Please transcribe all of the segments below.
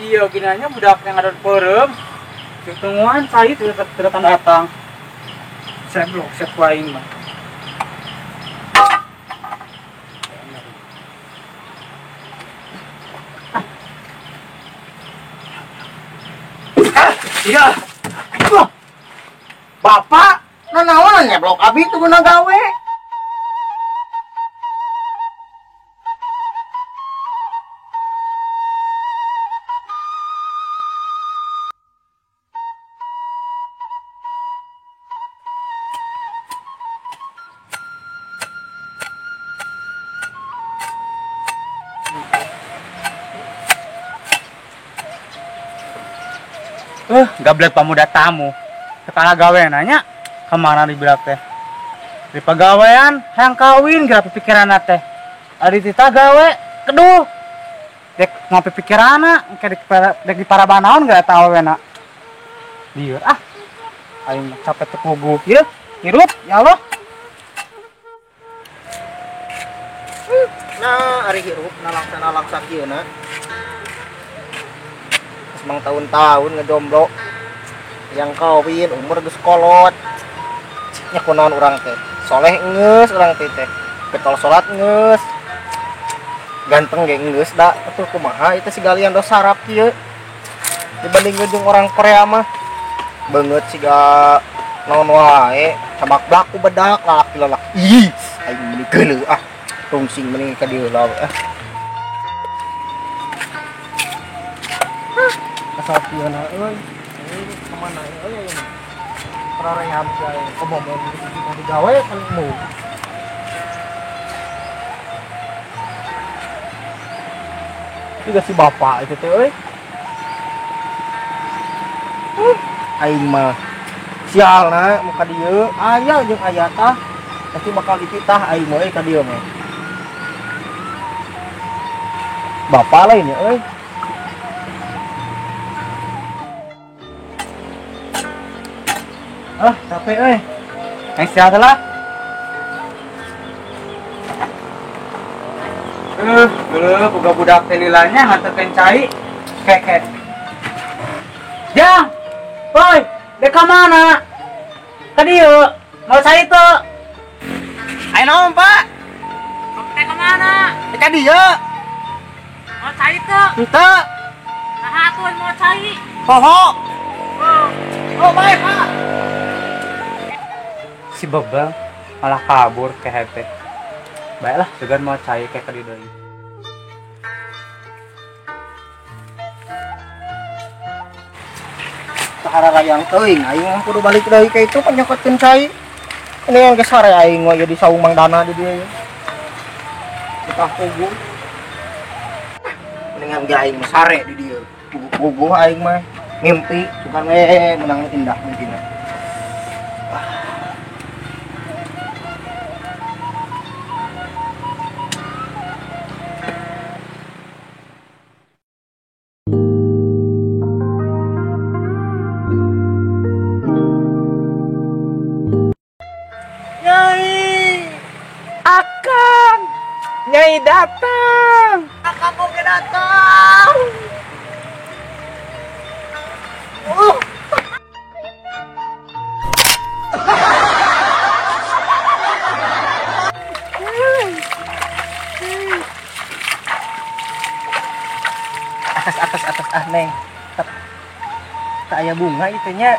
Iya ginanya budak yang ada peureum. Tungguan cai teu datang. Seblok sep aing mah. Iya. Bapak, nanaonan nyeblok abi teu guna gawe. Gablek pamuda tamu. Kepala gawe nanya kemana dibilang teh? Di pegawaian hayang kawin geura pikiranna teh. Ari tita gawe keduh. Dek ngopi pikiranna engke dek di parabanaon geura eta awena. Lieur ah. Aing capek teu puguh ieu. Hirup ya Allah. Nah, ari hirup nalaksa-nalaksa kieu na. Semang tahun-tahun ngejomblo yang kawin umur geus kolot nya kunaon urang teh soleh geus urang teh teh getol salat geus ganteng ge geus da atuh kumaha itu si galian dos sarap kieu dibanding jeung orang Korea mah beungeut siga naon wae cabak blaku bedak lalaki-lalaki ih aing meuni geuleuh ah tungsing meuni ka dieu lah ah kasapiana euy kemana euy ayeuna parareham si aing komo mun digawe kan mu juga si bapak itu teh euy aing mah sialna muka dieu aya jeung aya tah pasti bakal dititah aing mah euy ka dieu mah bapak lain ya euy. Ah, capek euy. Yang istirahat lah. Geuleuh boga budak teh lilanya nganterkeun cai. Keke. Jang. Woi, dek ka mana? Ka dieu. Mau cai teu? Ayo naon, Pak? Dek ka mana? Dek ka dieu. Mau cai teu? Henteu. Nah, atuh mau cai. Poho. Oh, bae, Pak. Si bebel malah kabur ke HP. Baiklah, juga mau cai kayak ke deui. Sahara rayang teuing, aing mah kudu balik deui ka itu panyokotkeun cai. Ini yang geus sare aing mah di saung Mang Dana di dieu. Betah puguh. Mendingan ge aing mah sare di dieu. Puguh-puguh aing mah mimpi bukan we menang indah mimpina. Akang, Nyai datang. Akang oge datang. Atas atas atas ah neng. Tak aya bunga itu nya.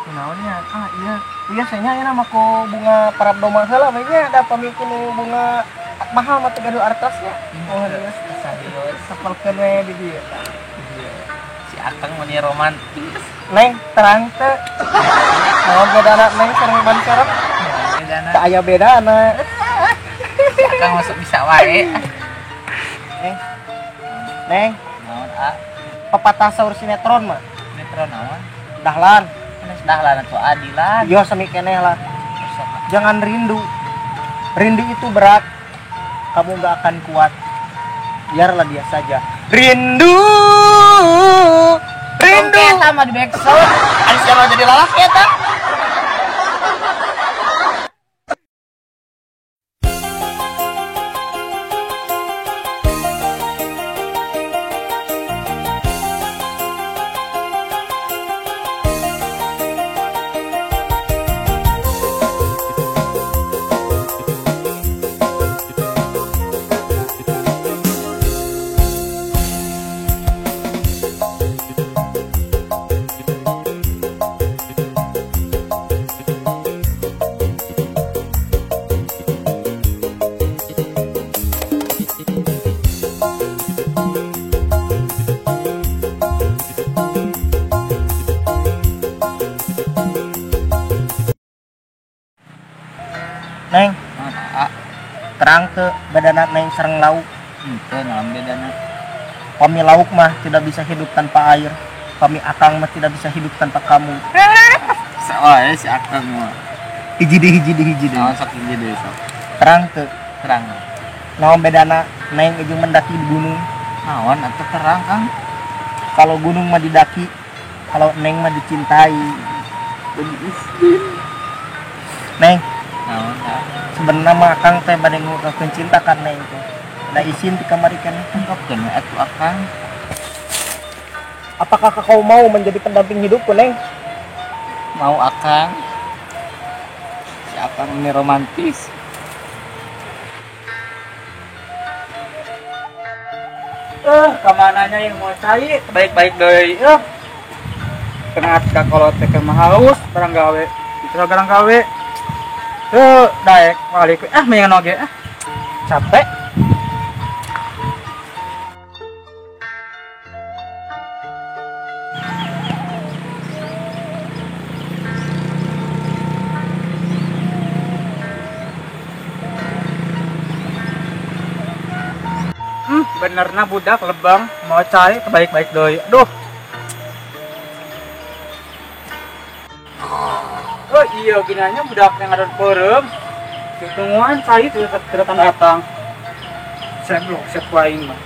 Kunaonnya? Ah iya. Biasanya ya nama ko bunga parabdoma heula we nya da pamikeun bunga mahal mah teu gaduh artosnya. Oh serius sapalkeun we di dieu. Si Akang meni romantis. Neng terang teu. Naon bedana neng sareng ban serep? Bedana. Teu aya bedana. Si Akang masuk bisa wae. Neng. Neng, naon ah? Pepatah saur sinetron mah. Sinetron naon? Dahlan. Dahlan atau adilan. Yo sami keneh lah. Jangan rindu. Rindu itu berat. Kamu gak akan kuat. Biarlah dia saja. Rindu. Rindu. Sama di backsound. Ari siapa jadi lalaki eta? Neng, terang ke bedana neng sareng lauk. Henteu naon bedana? Pami lauk mah tidak bisa hidup tanpa air. Pami akang mah tidak bisa hidup tanpa kamu. Soalnya si akang mah. Hiji deui hiji deui hiji deui. Naon sok hiji deui sok. Terang teu? Terang. Naon bedana neng jeung mendaki di gunung? Naon atuh terang, Kang? Kalau gunung mah didaki, kalau neng mah dicintai. Neng, naon sebenarnya mah akang teh bade ngungkapkeun cinta ka neng teh. Da isin ti kamari keneh ungkapkeun we atuh akang. Apakah kau mau menjadi pendamping hidupku, Neng? Mau akang. Si akang ini romantis. Kamananya yang mau cai baik-baik deui. Kena ka kolot teh mah haus barang gawe. Itu barang gawe. Daek balik mendingan oge capek. Benerna budak lebang mau cari baik-baik doi. Aduh. Oh iya ginanya budak yang ada peureum. Tungguan cai tidak datang. Saya blok set waing mah.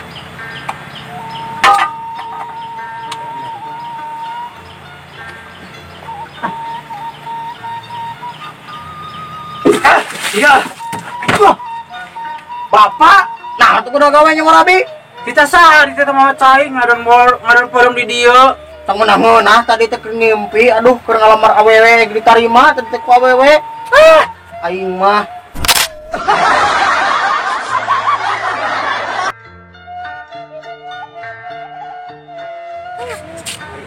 Iya. Bapak, nah atuh kudu gawe nya Warabi. Kita sah di teh mau cai ngadon peureum di dieu. Tangun-tangun tadi teh keur ngimpi, aduh keur ngalamar awewe ditarima tadi teh ku awewe. Ah, aing mah.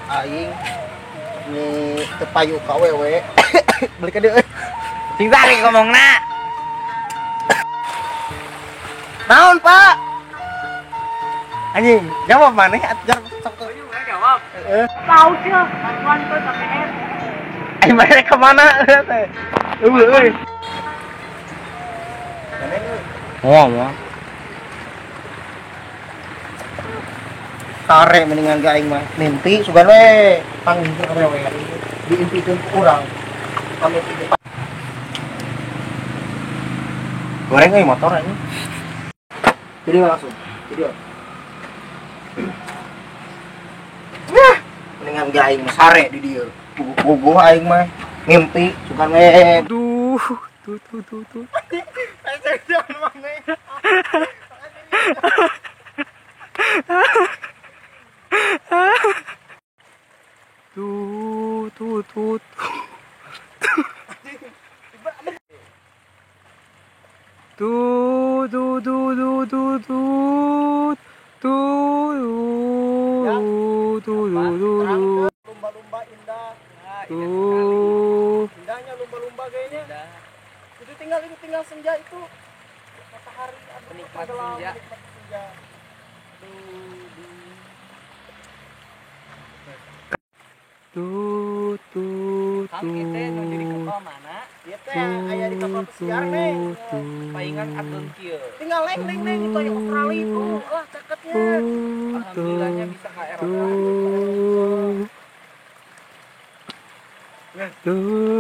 Aing ni teu payu ka awewe. Balik ka dieu. Sing tarik ngomongna. Naon, Pak? Anjing, jawab maneh ajar sok jawab. Tahu sih, bantuan tuh sampean. Aing maneh ka mana teh? Eueuh euy. Moal moal. Tare mendingan ge aing mah. Mimpi sugan we panggih ka awewe. Diimpikeun ku urang. Pamit di depan. Goreng euy motor anjing. Jadi langsung. Jadi. Nah, mendingan ge aing mah sare di dieu. Puguh aing mah mimpi sugan we. Duh, tuh tuh tuh tuh. Tuh tuh tuh tuh. Tuh tuh tuh tuh tuh tuh tuh tuh tuh tuh. Lumba-lumba indah. Tuh. Indahnya lumba-lumba kayaknya. Itu tinggal senja itu. Matahari menikmati senja. Tuh tuh tuh. Kita nu jadi kapal mana? Ieu teh aya di kapal pesiar neng. Paingan atun kieu. Tinggal leng leng leng itu aya Australia itu. Wah, caketnya. Alhamdulillahnya bisa ka Eropa. Tuh.